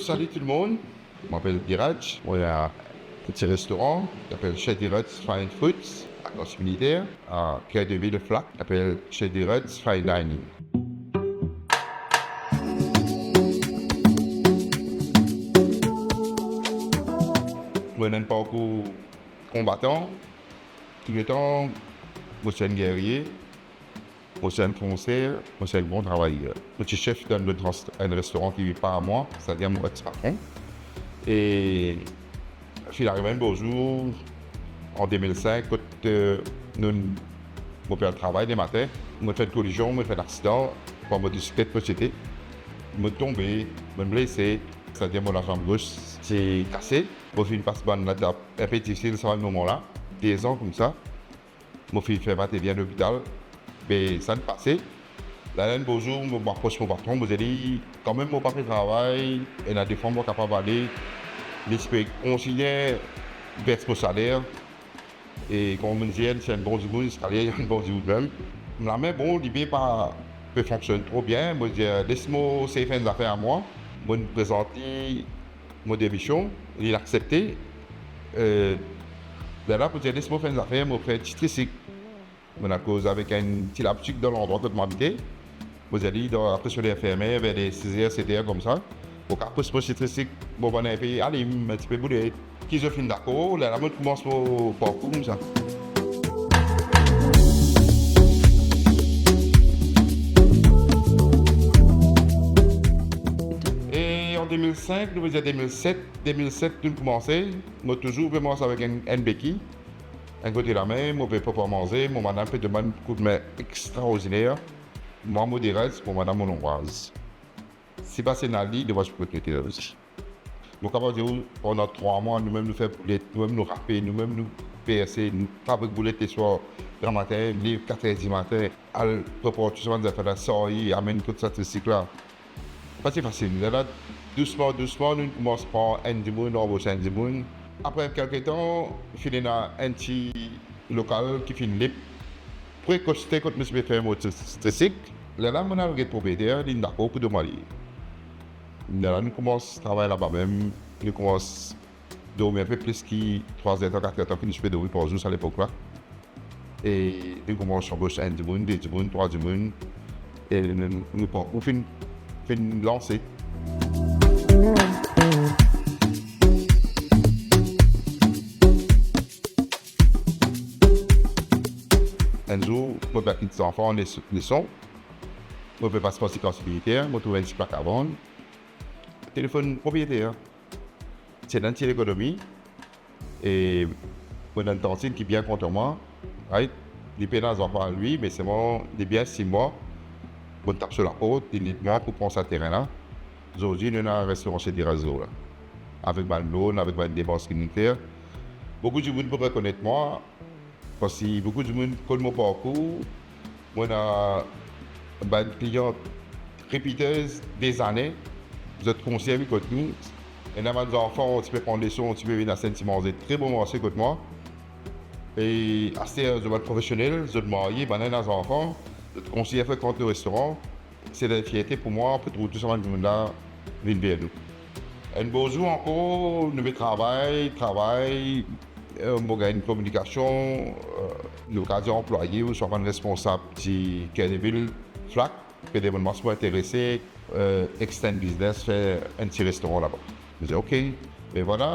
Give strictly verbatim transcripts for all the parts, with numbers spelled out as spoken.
Salut tout le monde, mo apel Diraj, mo ena enn ti restoran ki apel Chez Diraj Fine Foods, a Kars Militer, a Cœur de Ville Flac, apel Chez Diraj Fine Dining. Mo ena enn parkour konbatan, touletan mo ti enn gerye, mo ti enn fonser, mo ti enn bon travayer. Mo ti sef dan enn lot ras-, enn restoran ki pa mwa, setadir mo ex-patron. E finn ariv enn bo zour, an de mil sink, kot, eh, nou, mo pe al travay lematin, mo fer enn kolizion, mo fer enn aksidan, pran mo bisiklet mo sete, mo tonbe, mo blese, setadir mo lazanm gos ti kase. Mo finn pas bann ladap inpe difisil sa bann moman la, de zan koumsa. Mo finn fer vate vinn lopital, be sa inn pase. La enn bo zour, mo apros mo patron, mo dir li, kanmem mo pa pe travay, ena de fwa mo kapav ale, li ti pe kontign vers mo saler, e kouma mo dir, li ti enn bon dimoun, ziska li enn bon dimoun mem. Lame bon, li pe pa pe fonksionn tro bien, mo dir, les mo sey fer enn zafer a mwa, mo prezant li mo demision, li aksepte. Eh, lerla mo dir, les mo fer enn zafer, mo fer ti trisik. Mo inn koz avek enn ti laboutik dan landrwa kot mo abite. Mo dir li, dan, apre so ler ferme, ver de siz er, set er koumsa, mo kav pos mo ti trisik, mo vann inpe alim, enn tipe boulet. Ki zot finn dakor, lerla mo koumans mo parkour koumsa. E an de mil sink, nou pe dir de mil set, de mil set nou koumanse, mo touzour pe mars avek enn, enn beki, enn kote lame, mo pe prepar manze, mo madam pe donn mwa enn koudme extraordiner. Mwa mo Diraj, mo madam mo Lonbraz. Si pa ti ena li, dommaz pou kontinie osi. Mo kapav dir ou, pandan trwa mwa, noumem nou fer boulet, noumem nou rape, noumem nou perse, nou fabrik boulet leswar, gramatin, lev kat er dimatin, al prepar tou sa bann zafer la, sarye, amenn kot sa trisik la. Pa ti fasil. Lerla, dousman, dousman, nou koumans pran enn dimoun, anbos enn dimoun. Apre kelke tan, finn ena enn ti lokal ki finn lib, pre koste kot nou ti pe fer mo tris-, trisik. Lerla, mo'nn al get propriyeter, li'nn dakor pou donn mwa li. Lerla, nou koumans travay laba mem, nou koumans dormi inpe plis ki trwa zertan, kat ertan ki nou ti pe dormi par zour sa lepok la. E nou koumans anbos enn dimoun, de dimoun, trwa dimoun. E nou, nou, nou finn, finn lanse. Enn zour, mo pe al kit zanfan les-, leson. Mo pe pas par ti Kars Militer, mo trouv enn ti plak a vann. Telefonn propriyeter. Ti ena enn ti lekonomi. E mo ena enn tantin ki bien kontan mwa, right? Li pena zanfan li, me selman li bien estim mwa. Mo tap so laport, li ed mwa pou pran sa terin la. Zordi nou ena restoran Chez Diraj la, avek bann loan, avek bann demars ki nou fer. Boukou dimoun pou rekonet mwa, parski boukou dimoun konn mo parkour. Mo ena bann klian repeaters dezane, zot konsign vinn kot nou. Ena bann zanfan, ti pe pran leson, ti pe vinn aste enn ti manze tre bon marse kot mwa. E aster zot bann profesionel, zot marye, bann ena zanfan, zot konsign frekant nou restoran. Se enn fierte pou mwa pou trouv tou sa bann dimoun la vinn ver nou. Enn bon zour ankor, nou pe travay, travay, eh, mo gagn kominikasion, eh, nou kapav dir anplwaye ouswa bann responsab ti Cœur de Ville Flac, pe demann mwa si mo interese, eh, extend business, fer enn ti restoran laba. Mo dir, "Ok." Me vwala,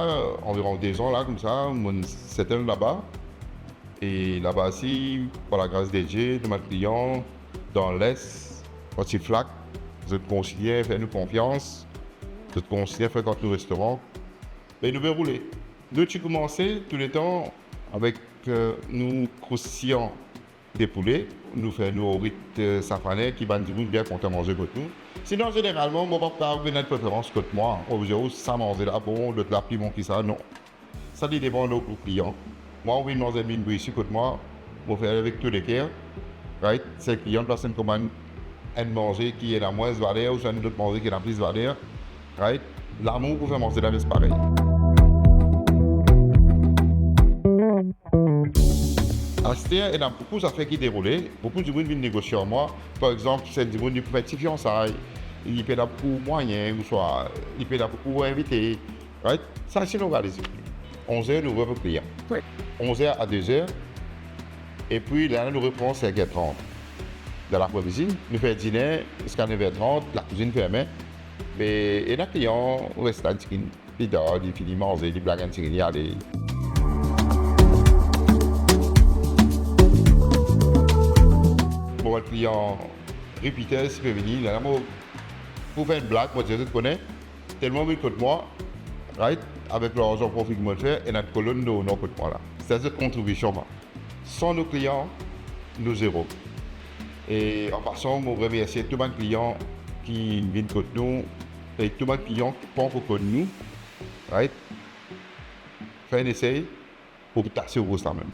anviron de zan la, koumsa, mo'nn settle laba. E laba si, par lagras de Die, nou bann klian dan Les, parti Flac, zot konsign fer nou konfians, zot konsign frekant nou restoran, e nou pe roule. Nou ti koumanse touletan avek, eh, nou kroustiyan de poule, nou fer nou ourit, eh, safrane ki bann dimoun bien kontan manze kot nou. Sinon, zeneralman, mo pa kapav vinn enn preferans kot mwa, mo dir ou sa manze la bon, lot la pli bon ki sa, non. Sa li depan lor klian. Mwa, ou vinn manz enn minn bouy isi kot mwa, mo fer avek tou leker, right? Si klian plas enn komann enn manze ki ena mwins valer ouswa enn lot manze ki ena plis valer, right? Lamour pou fer manze la res parey. Aster, ena boukou zafer ki deroule, boukou dimoun vinn negosie ar mwa. Par exanp, si enn dimoun li pou fer ti fiansay, Li pena pou mwayin, ouswa li pena pou invite, right? Sa, si nou organiz, onz er, nou revwar klian. Wi. Onz er a de zer, epi la, nou repran senk er trant. Dan lapremidi, nou fer diner ziska nef er trant, lakouzinn ferme. Me ena klian res la, li fini, li dor, li fini manze, li blag enn tigit, li ale. Mo bann klian repeaters ki pe vini, la, mo pou fer enn blag, mo dir, zot kone, telman vinn kot mwa, right, avek larzan profi ki mo fer, ena enn kolonn nor, nor kot mwa la. Sa se kontribision mwa. San nou klian, nou zero. E an pasan, mo remersie tou bann klian ki vinn kot nou, e tou bann klian ki pankor konn nou, right? Fer enn esey pou tase ou bous lamem.